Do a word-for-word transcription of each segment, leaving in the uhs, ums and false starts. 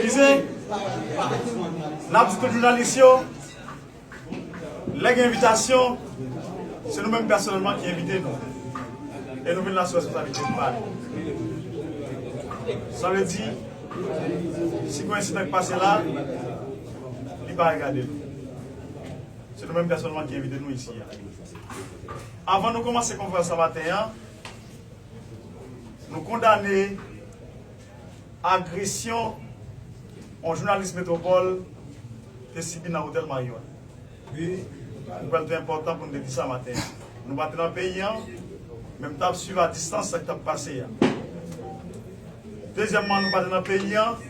N ap di tout jounalis yo, lè gen envitasyon, se nou menm pèsonèlman ki envite nou. E nou vin la sou responsablite nou pa nou. Sa vle di, si gen yon ensidan k pase la, li pa regade nou. Se nou menm pèsonèlman ki envite nou isi a. Avan nou kòmanse konferans sa maten an, nou kondane agresyon yon jounalis Metwopòl te sibi nan otèl Marriott. M kwè l te enpòtan pou n te di sa maten an. Nou pa te nan peyi an, men m t ap swiv a distans sa k t ap pase a. Dezyèmman, nou pa te nan peyi an,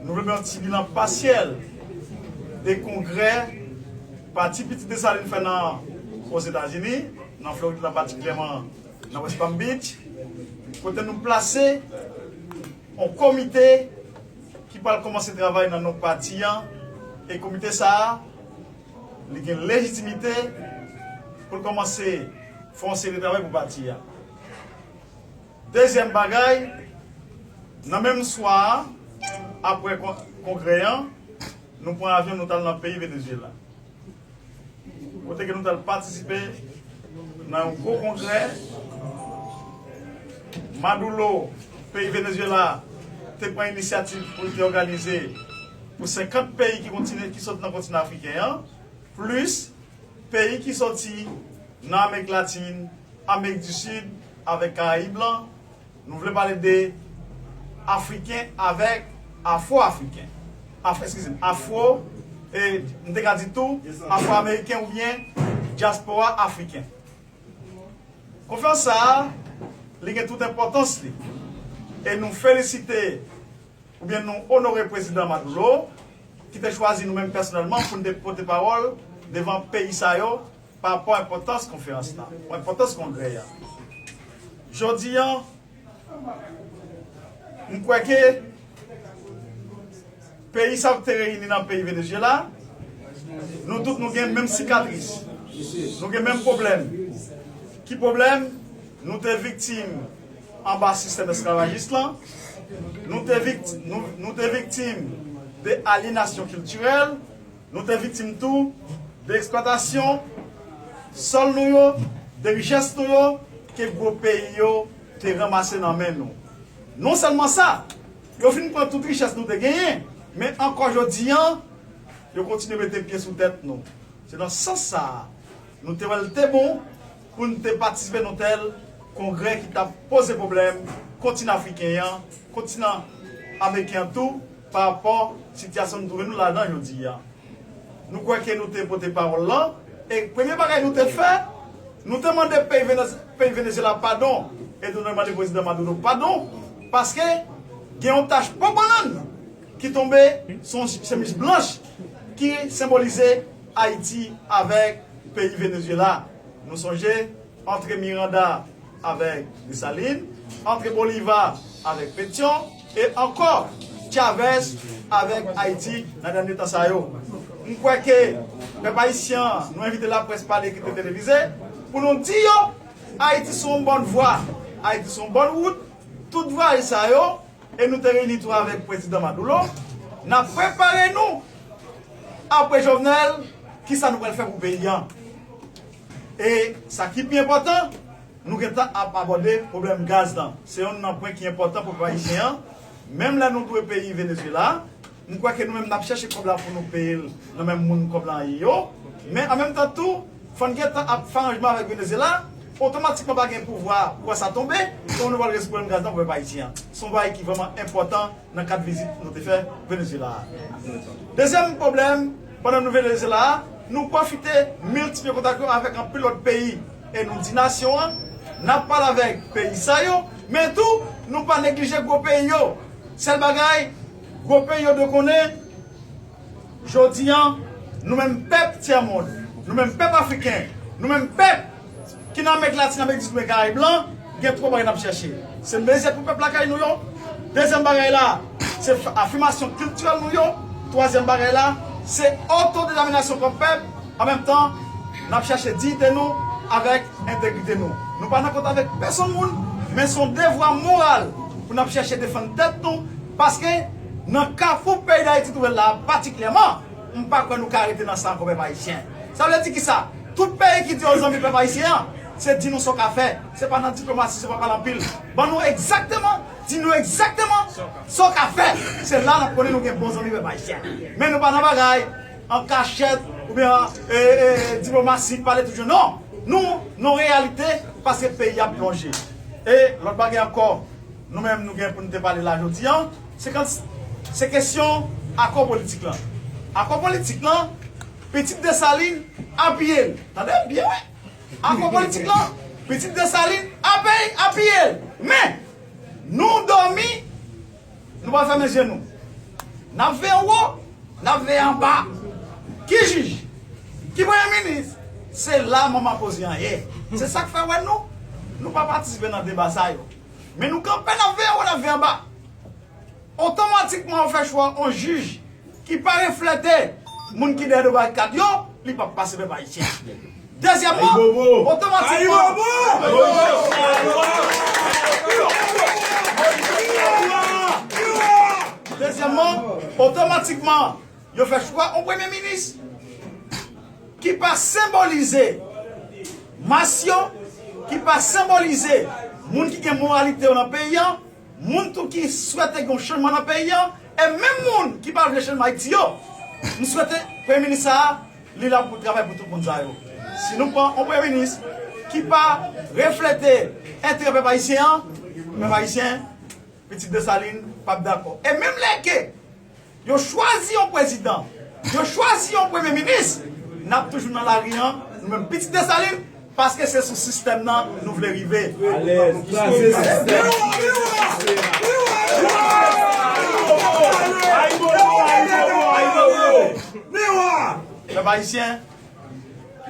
nou vle yon ti bilan pasyèl de kongrè Pati Pitit Desalin fè nan Ozetazini, nan Florid la patikilyèman nan West Palm Beach, kote nou plase yon komite ki pral kòmanse travay nan non pati an, e komite sa a, li gen lejitimite pou l kòmanse fè yon seri de travay pou pati a. Dezyèm bagay, nan menm swa a, apre kon-, kongrè an, nou pran avyon, nou t al nan peyi Venezyela. Kote ke nou t al patisipe nan yon gwo kongrè. Maduro, peyi Venezyela, te pran inisyativ pou l te òganize pou senkant peyi ki kontinan, ki sot nan kontinan afriken an, plis peyi ki soti nan Amerik Latin, Amerik di Sid, avèk Karayib lan. Nou vle pale de Afriken avèk Afwo-Afriken. Af-, eskize m, Afwo, e m te ka di tou, Afwo-Ameriken oubyen dyaspora afriken. Konferans sa a, li gen tout enpòtans li. E nou felisite oubyen nou onore Prezidan Maduro, ki te chwazi nou menm pèsonèlman pou n te pote pawòl devan peyi sa yo pa rapò a enpòtans konferans la, enpòtans kongrè a. Jodi a, m kwè ke peyi sa yo ki te reyini nan peyi Venezyela, nou tout nou gen menm sikatris, nou gen menm pwoblèm. Ki pwoblèm? Nou te viktim anba sistèm esklavajis lan, nou te vikti-, nou, nou te viktim de alyenasyon kiltirèl, nou te viktim tou de eksplwatasyon sòl nou yo, de richès nou yo, ke gwo peyi yo te ranmase nan men nou. Non sèlman sa, yo fin pran tout richès nou te genyen, men ankò jodi a, yo kontinye mete pye sou tèt nou. Se nan sans sa a, nou te wè l te bon pou n te patisipe nan tèl kongrè ki t ap poze pwoblèm kontinan afriken an, kontinan ameriken an tou, pa rapò sitiyasyon nou twouve nou ladan jodi a. Nou kwè ke nou te pote pawòl lan, e premye bagay nou te fè, nou te mande peyi Venez-, peyi Venezyela padon, e nou te mande Prezidan Maduro padon, paske gen yon tach po bannann ki tonbe sou yon chemiz blanch ki senbolize Ayiti avèk peyi Venezyela. Nou sonje antre Miranda avèk Desalin, antre Boliva avèk Petyon, e ankò Chavez avèk Ayiti nan dènye tan sa yo. M kwè ke pèp ayisyen an, nou envite laprès pale ki te televize, pou nou di yo, Ayiti sou yon bòn vwa, Ayiti sou yon bòn wout, tout vwayaje sa yo, e nou te reyini tou avèk Prezidan Maduro, n ap prepare nou, apre Jovenel, kisa nou pral fè pou peyi a. E sa ki pi enpòtan, nou gentan ap abòde pwoblèm gaz lan. Se youn nan pwen ki enpòtan pou pèp ayisyen an. Menm lè nou dwe peyi Venezyela, m kwè ke nou menm n ap chèche kòb la pou nou peye l nan men moun kòb la ye yo. Men an menm tan tou, fò n gentan ap fè aranjman avèk Venezyela, otomatikman pa gen pouvwa pou sa tonbe, kòman nou pral rezoud pwoblèm gaz lan pou pèp ayisyen an. Se yon bagay ki vrèman enpòtan nan kad vizit nou te fè Venezyela a. Dezyèm pwoblèm, pandan nou Venezyela a, nou pwofite miltipliye kontak yo avèk anpil lòt peyi. E nou di nasyon an, n ap pale avèk peyi sa yo, men tou, nou pa neglije gwo peyi yo. Sèl bagay, gwo peyi yo dwe konnen, jodi a, nou menm pèp tyèmond, nou menm pèp afriken, nou menm pèp ki nan Amerik Latin, Amerik di Sid, Karayib lan, gen twa bagay n ap chèche. Se mezi pou pèp lakay nou yo. Dezyèm bagay la, se f-, afimasyon kiltirèl nou yo. Twazyèm bagay la, se otodetèminasyon pwòp pèp. An menm tan, n ap chèche diyite nou avèk entegrite nou. Nou pa nan kont avèk pèsonn moun, men se yon devwa moral pou n ap chèche defann tèt nou, paske Nan kafou peyi Dayiti twouve l la, patikilyèman, m pa kwè nou ka rete nan sa ankò, pèp ayisyen. Sa vle di kisa? Tout peyi ki di yo zanmi pèp ayisyen an, se di nou sa w ka fè. Se pa nan diplomasi, se pa pale anpil. Ban nou egzakteman, di nou egzakteman sa w ka fè. Se la n ap konnen nou gen bon zanmi pèp ayisyen. Men nou pa nan bagay an kachèt oubyen e, e, diplomasi, pale toujou. Non, nou, nou reyalite, paske peyi a plonje. E lòt bagay ankò, nou menm nou gen pou nou te pale la jodi a, se kan, se kesyon akò politik lan. Akò politik lan, pitit Desalin apiye l. Tande m byen, wi. Akò politik lan, pitit Desalin apiye, apiye l. Men, nou dòmi, nou pa fèmen je nou. N ap veye anwo, n ap veye anba. Ki jij? Ki premye minis? Se la manman koze an ye. Se sa k fè wè nou, nou pa patisipe nan deba sa yo. Men nou kanpe, n ap veye anwo, n ap veye anba. Otomatikman, yo fè chwa yon jij ki pa reflete moun ki dèyè do barikad yo, li p ap pase pèp ayisyen. Dezyèmman, otomatikman, dezyèmman, otomatikman, yo fè chwa yon premye minis ki pa senbolize mas yo, ki pa senbolize moun ki gen moralite yo nan peyi a, moun tou ki swete gen yon chanjman nan peyi a, e menm moun ki pa vle chanjman Ayiti yo, m swete premye minis sa a, li la pou travay pou tout moun sa yo. Si nou pran yon premye minis ki pa reflete enterè pèp ayisyen an, pèp ayisyen, pitit Desalin p ap dakò. E menm lè ke yo chwazi yon prezidan, yo chwazi yon premye minis, n ap toujou nan lari an, nou menm pitit Desalin, paske se sou sistèm nan nou vle rive. Alèz, kraze sistèm. Pèp ayisyen,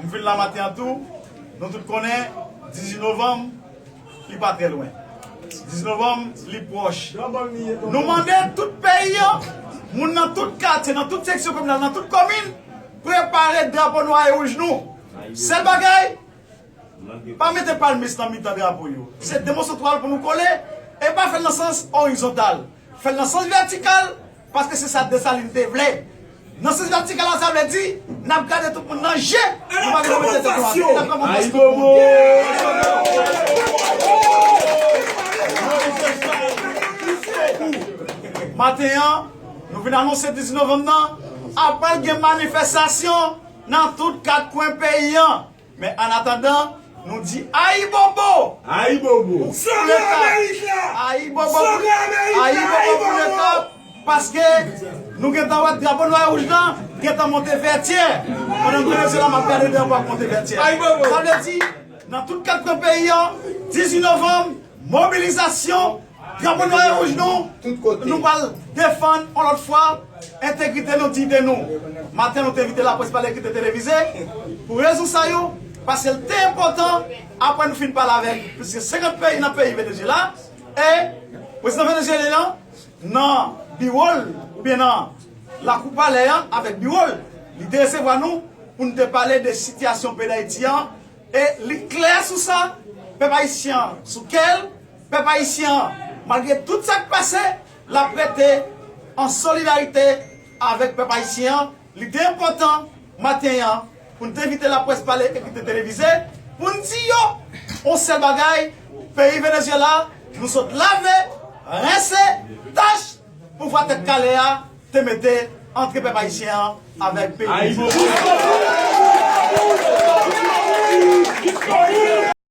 m vin la maten an tou, nou tout konnen, dizuit novanm, li pa trè lwen. Dizuit novanm, li pwòch. Nou mande tout peyi an, moun nan tout katye, nan tout seksyon kominal, nan tout komin, prepare drapo nwa e wouj nou. Sèl bagay, pa mete palmis nan mitan drapo yo. Se de moso twal pou nou kole, e pa fè l nan sans orizontal. Fè l nan sans vètikal, paske se sa Desalin te vle. Nan sans vètikal la, sa vle di, n ap gade tout moun nan je, nou pa gen mete tèt nou atè, n ap pran bon plas tout moun. Maten an, nou vin anonse dizuit novanm nan, apral gen manifestasyon nan tout kat kwen peyi an. Men annatandan, nou di ayibobo! Ayibobo! Pou Leta! Ayibobo pou, ayibobo pou Leta! Paske nou gentan wè drapo nwa e wouj lan gentan monte Vètyè. Pandan m te rete la, m ap gade drapo ap monte Vètyè. Sa vle di, nan tout kat kwen peyi an, dizuit novanm, mobilizasyon, drapo nwa e wouj nou, nou pral defann yon lòt fwa entegrite nou, diyite nou. Maten, nou te envite laprès pale, ki te televize, pou rezon sa yo, paske l te enpòtan, apre nou fin pale avèk plis ke senkant peyi nan peyi Venezyela, e prezidan venezyelyen an, nan biwo l, oubyen nan lakou palè an, avèk biwo l, li te resevwa nou pou n te pale de sitiyasyon peyi Dayiti an, e li klè sou sa, pèp ayisyen an sou kè l, pèp ayisyen an, malgre tout sa k pase, l ap rete an solidarite avèk pèp ayisyen an. Li te enpòtan, maten an, pou n te envite laprès pale e ki te televize, pou n di yo yon sèl bagay, peyi Venezyela, nou sot lave, rense, tach, pouvwa tèt kale a te mete antre pèp ayisyen an avèk peyi Venezyela.